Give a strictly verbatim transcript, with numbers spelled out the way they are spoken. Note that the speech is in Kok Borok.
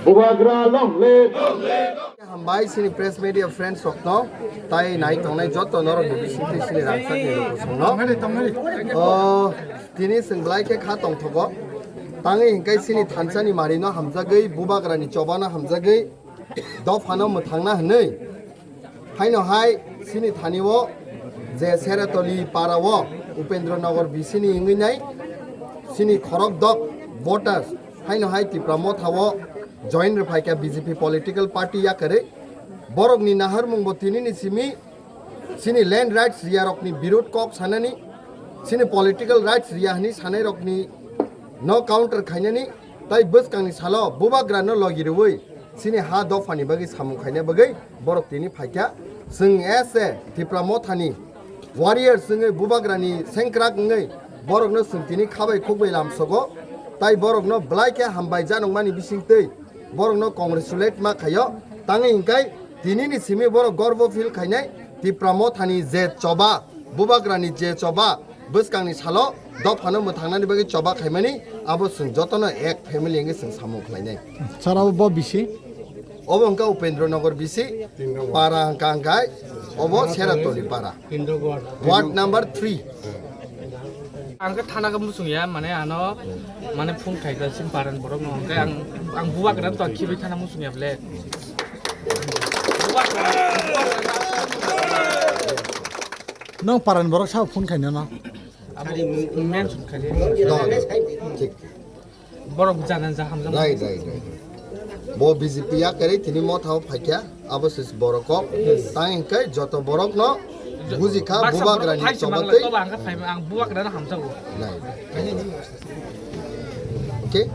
Bubagra long live. Hambai chini press media friends rokno, tai nai tongnai joto norok ni bisingtwi chini rangchak ni luku songno. O, tini chwng belai khe kha tongthogo. Tangwi hinkhe chini thansa ni mari no hamjagwi, Bubagra ni choba no hamjagwi, dopha no mwthangna hwnwi. Haino hai chini thani o je Seratoli para o Upendra Nagar B C ni wngwi nai chini khorok dok voters haino hai Tipra Motha o join rwphaikha B J P political party yakarwi. Borokni naharmung bo tini ni simi chini land rights riya rokni birud kok sanani, chini political rights riya hwnwi sanai rokni no counter khainani, tai bwskangni salo Bubagra no logi rwui chini ha dophani bagwi samung khaina bagwi borok tini phaikha. Chwng as a Tipra Mothani warrior chwngwi Bubagrani sengkrak wngwi borokno chwng tini khabai khukbai lamsogo, tai borokno belai khe hambai janokmani bisingtwi borokno congratulate ma khaio. Tangwi hinkhe tinini simi borok gorbo feel khainai, Tipra Mothani je choba, Bubagrani je choba, bwskangni salo dophano mwthangnani bagwi choba khaimani, abo chwng jotono ek family wngwi chwng samung khlainai. Sir, abo bo bisi? Obo wngkha Upendra Nagar bisi, para wngkha wngkhai, obo Seratoli para. Ward number three. Ang khe thana khe muchung ya, mane ano, mane phone khai khe sim paran borok no, hwnkhe ang, ang Bubagra to khibi thana muchung ya ble. Nwng paran borok sa phone khaina no? Abo mention khai. Thik. Borok jana ja hamjak. Right, right, right. Bo B J P yakarwi tini Motha o phaikha, abo se borok kok. Tang hinkhe joto borok no bujikha Bubagrani choba tei. Ang khe phai, ang Bubagra no hamjago. Right. Okay?